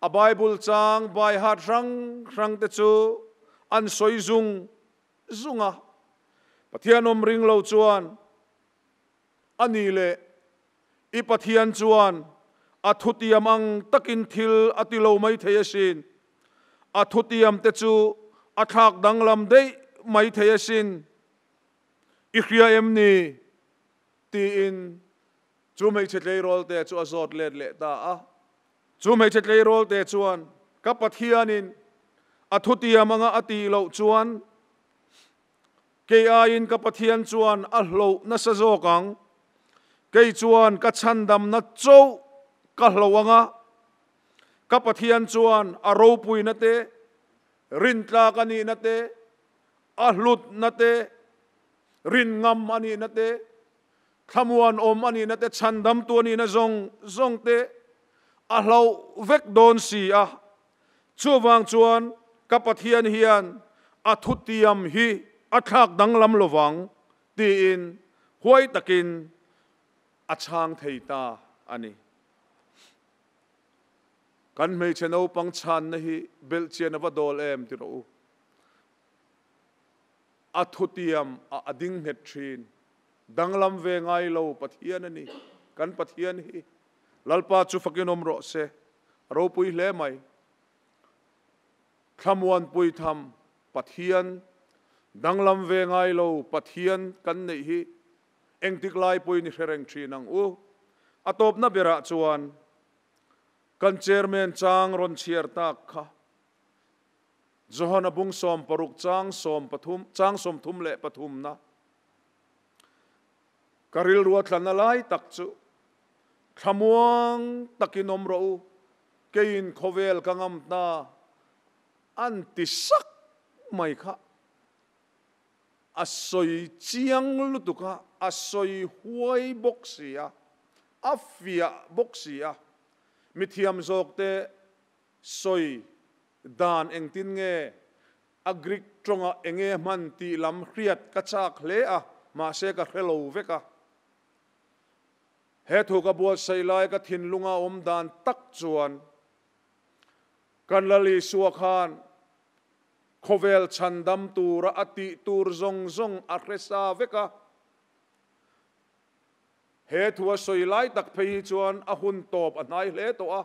a Bible chang baihat hrang hrangte chu an sawi zung zung a. Pathian awm ring lo chuan a ni leh I Pathian chuan a thutiam ang takin thil a ti lo mai thei asin. A thutiamte chu a thlak danglam daih mai thei asin. I hria em ni? tiin chu hmeichhe tleirawlte chu a zawt let leh ta a. Chu hmeichhe tleirawlte chuan, Ka Pathianin a thutiam anga a tih loh chuan, Kei aiin ka Pathian chuan a hloh nasa zawk ang. Kei chuan ka chhandamna chauh ka hloh ang a, ka Pathian chuan a ropuina te, rintlak a nihna te, a hlutna te, rinngam a nihna te, thlamuanawm a nihna te, chhandamtu a nihna zawng zawng te a hloh vek dawn si a. Chuvang chuan ka Pathian hian a thutiam hi a thlak danglam lovang tiin huai takin a chhang thei ta a ni. Kan hmeichhe naupang chhanna hi belhchian a va dawl em ti rawh u. A thutiam a a ding nghet thin. Danglam ve ngai lo Pathian a ni. Kan Pathian hi Lalpa chu fakin awm rawh se. A ropui hle mai. Thlamuanpui tham Pathian, danglam ve ngai lo Pathian kan neih hi engtik lai pawhin i hre reng thin ang u. A tawpna berah chuan kan Chairman chang rawn chhiar tak kha Johana bung 16 chang 13 chang 33 na Ka rilru a tlanna lai tak chu thlamuang takin awm rawh u, keiin khawvel ka ngam ta an ti sak mai kha. A sawi chiang lutuk a, a sawi huai bawk si a, a fiah bawk si a. Mithiam zawkte sawi dan engtin nge A Greek tawngah enge hman tih lam hriat ka chak hle a, mahse ka hre lo vek a. He thu ka buatsaih lai ka thinlunga awm dan tak chuan kan Lal Isua khan khawvel chhandam tura a tih tur zawng zawng a hre sa vek a. He thu a sawi lai tak phei hi chuan a hun tawp a hnai hle tawh a.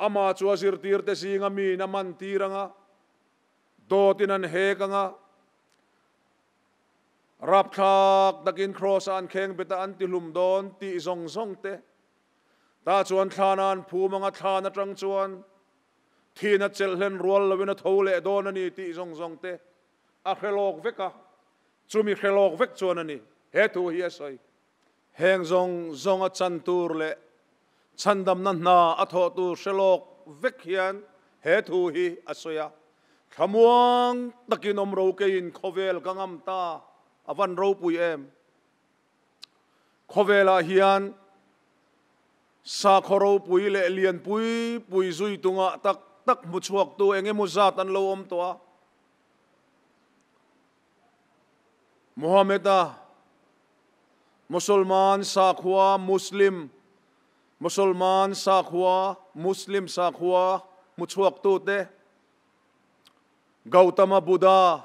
Amah chu a zirtirte zinga miin a man tir ang a, dawtin an hek ang a, rapthlak takin kraws-ah an kheng bet a, an tihlum dawn tih zawng zawng te. Tah chuan thlana an phum ang a, thlan atang chuan thihna chelh hlen rual loin a tho leh dawn a ni tih zawng zawng te a hre lawk vek a, chumi hre lawk vek chuan a ni he thu hi a sawi. Heng zawng zawnga chan tur leh chhandamna hna a thawh tur hre lawk vek hian he thu hi a sawi a, Thlamuang takin awm ro keiin khawvel ka ngam ta, a van ropui em? Khawvelah hian sakhaw ropui leh lian pui pui zui tungah tak tak hmu chhuaktu eng emaw zat an lo awm tawh a. Muhammad-a Musulman sakhua Muslim Musulman sakhua Muslim sakhua hmu chhuaktute Gautama Buddha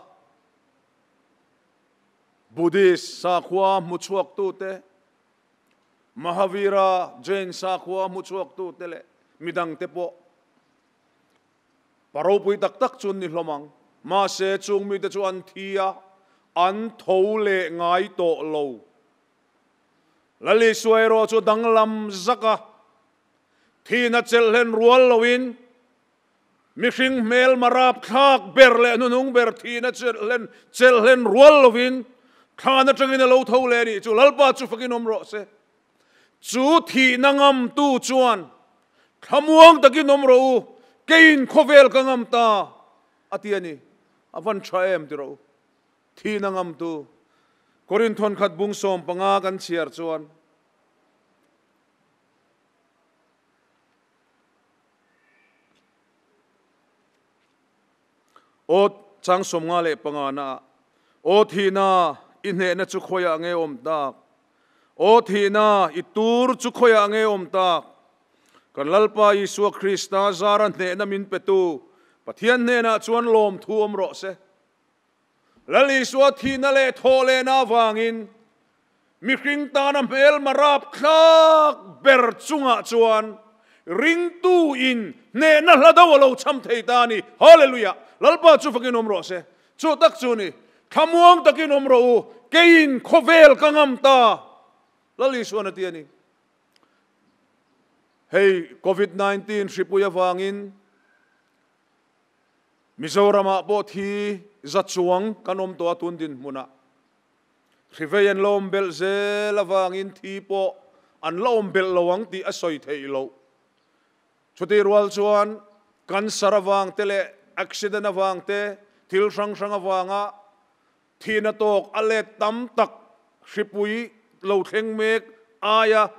Buddhist sakhua hmu chhuaktute Mahavira Jain sakhua hmu chhuaktute leh midangte pawh Pa ropui tak tak chu an ni hlawm ang. Mahse, chung mite chu an thi a, an tho leh ngai tawh lo. Lal Isua erawh chu danglam zak a, thihna chelh hlen rual loin mihring hmelma rapthlak ber leh hnuhnung ber thihna chelh hlen rual loin thlan atangin a lo tho leh a nih chu. Lalpa chu fakin awm rawh se. Chu thihna ngamtu chuan, Thlamuang takin awm rawh u, keiin khawvel ka ngam ta, a ti a ni. A van tha em ti rawh u. Thihna ngamtu. Korinthon khat bung 15 kan chhiar chuan. Aw chang 55 na ah, Aw thihna, i hnehna chu khawiah nge awm tak? Aw thihna, i tur chu khawiah nge awm tak? Kan Lalpa Isua Krista zara hnehna min petu Pathian hnenah chuan lawmthu awm rawh se. Lal Isua thihna leh thawh lehna avangin mihring tana hmelma rapthlak ber chungah chuan ringtu in hnehna hla do a lo cham thei ta a ni. Hallelujah! Lalpa chu fakin awm rawh se. Chu tak chu ni, thlamuang takin awm rawh u, keiin khawvel ka ngam ta. Lal Isuan a ti a ni. Hei Covid 19 hripui avangin Mizoramah pawh thi za chuang kan awm tawh a tun dinhmunah. Hrivei an la awm belh zel avangin thi pawh an la awm belh lo ang tih a sawi theih loh. Chutih rual chuan cancer avang te leh accident avang te, thil hrang hrang avanga thihna tawk a let tam tak hripui lo thleng mek aia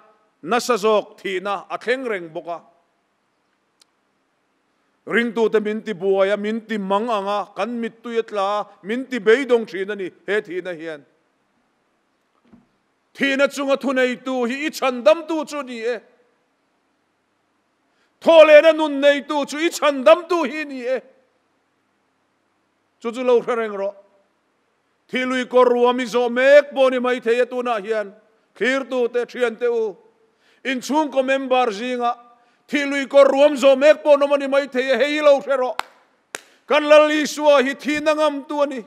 nasa zawk thihna a thleng reng bawk a. Ringtute min ti buai a, min ti mang ang a, kan mittui a tla a, min ti beidawng thin a ni he thihna hian. Thihna chunga thuneitu hi i chhandamtu chu ni e. Thawhlehna nun neitu chu i chhandamtu hi ni e. Chu chu lo hre reng rawh. Thih lui kawr ruam i zawh mek pawh ni mai thei e tunah hian thlirtute, thiante u, inchhungkaw member zingah thih lui kawr ruam zawh mek pawh nawm a ni mai thei e, hei hi lo hre rawh. Kan Lal Isua hi thihna ngamtu a ni.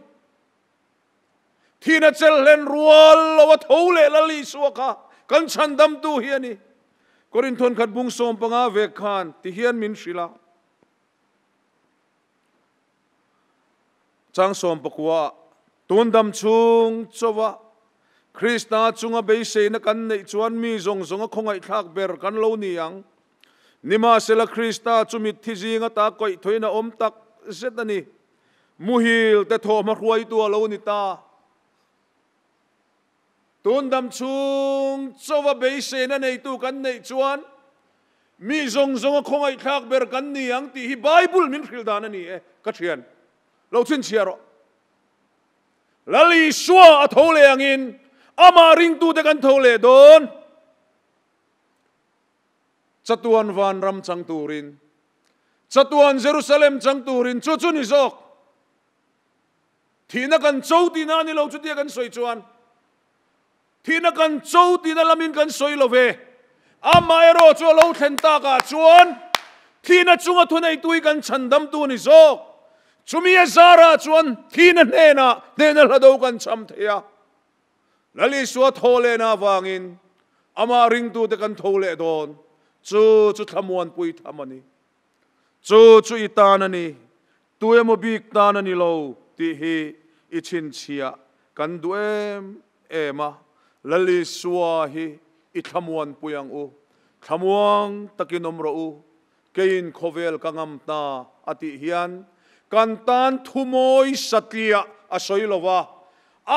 Thihna chelhlen rual lo a tho leh Lal Isua kha kan chhandamtu hi a ni. Korinthon khat bung 15 vek khan ti hian min hrilh a. Chang 19 tun dam chhung chawa Krista chunga beiseina kan neih chuan mi zawng zawnga khawngaihthlak ber kan lo ni ang. Nimahsela Krista chu mitthi zinga ta kawih thoin a awm tak zet a ni. Muhil te thawhma hruaitu a lo ni ta. Tun dam chhung chawa beiseina neitu kan neih chuan mi zawng zawnga khawngaihthlak ber kan ni ang tih hi Bible min hrilh dan a ni e, ka thian. Lo chhinchhiah rawh. Lal Isua a tho leh angin amah ringtute kan tho leh dawn. Chatuan van ram chang turin, chatuan Jerusalem chang turin chu chu ni zawk. Thihna kan cho tihna a ni lo chutia kan sawi chuan. Thihna kan cho tihna lamin kan sawi lo ve. Amaherawh chu a lo thlen takah chuan thihna chunga thuneitui kan chhandamtu a ni zawk. Chumi a zarah chuan thihna hnenah hnehna hla do kan cham thei a. Lal Isua thaw lehna avangin amah ringtute kan tho leh dawn. Chu chu thlamuanpui tham a ni. Chu chu i tan a ni. Tu emaw bik tan a ni lo tih hi i chhinchhiah kan duh em em a. Lal Isua hi i thlamuanpui ang u. Thlamuang takin awm rawh u. Keiin khawvel ka ngam ta a tih hian kan tan thumawi satliah a sawi lo va.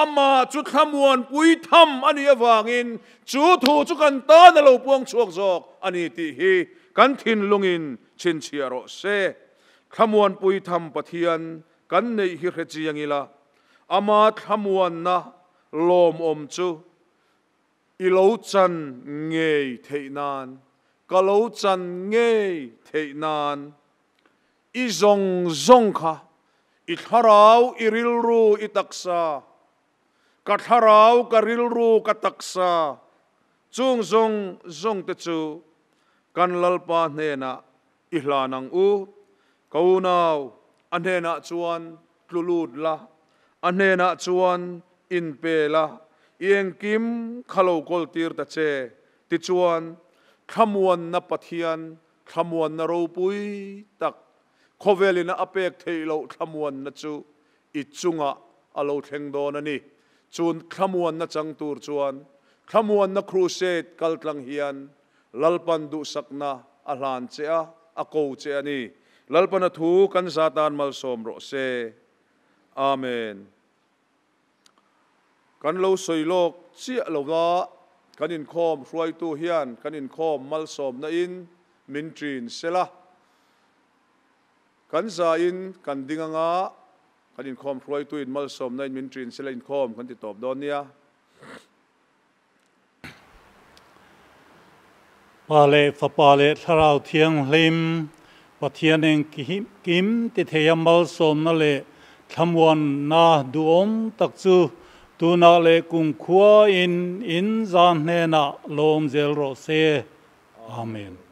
Amah chu thlamuanpui tham a nih avangin chu thu chu kan tan a lo puang chhuak zawk a ni tih hi kan thinlungin chhinchhiah rawh se. Thlamuanpui tham Pathian kan neih hi hre chiang ila, ama thlamuanna lawmawm chu i lo chan ngei theih nan, ka lo chan ngei theih nan i zawng zawng kha i thlarau, i rilru, i taksa, ka thlarau, ka rilru, ka taksa, chung zawng zawng te chu kan Lalpa hnenah i hlan ang u. Ka unau, a hnenah chuan tlu lut la, a hnenah chuan in pe la, i engkim kha lo kawl tir ta che. Tichuan, thlamuanna Pathian, thlamuanna ropui tak, khawvelina a pek theih loh thlamuanna chu i chungah a lo thleng dawn a ni. Chun thlamuanna chang tur chuan Thlamuanna Crusade kaltlang hian Lalpan duhsakna a hlan che a, a ko che a ni. Lalpan a thu kan za tan malsawm rawh se. Amen. Kan lo sawi lawk chiah lo va, kan inkhawm hruaitu hian kan inkhawm malsawmna in min ṭin sela. Kan za in kan ding anga kan inkhawm hruaitu in malsawmna in min ṭin sela inkhawm kan ti tawp dawn nia. Pa leh Fapa leh Thlarau Thianghlim Pathian engkim ti thei a malsawmna leh thlamuanna duhawm tak chu tunah leh kumkhua in in zan hnenah lawm zel rawh se. Amen.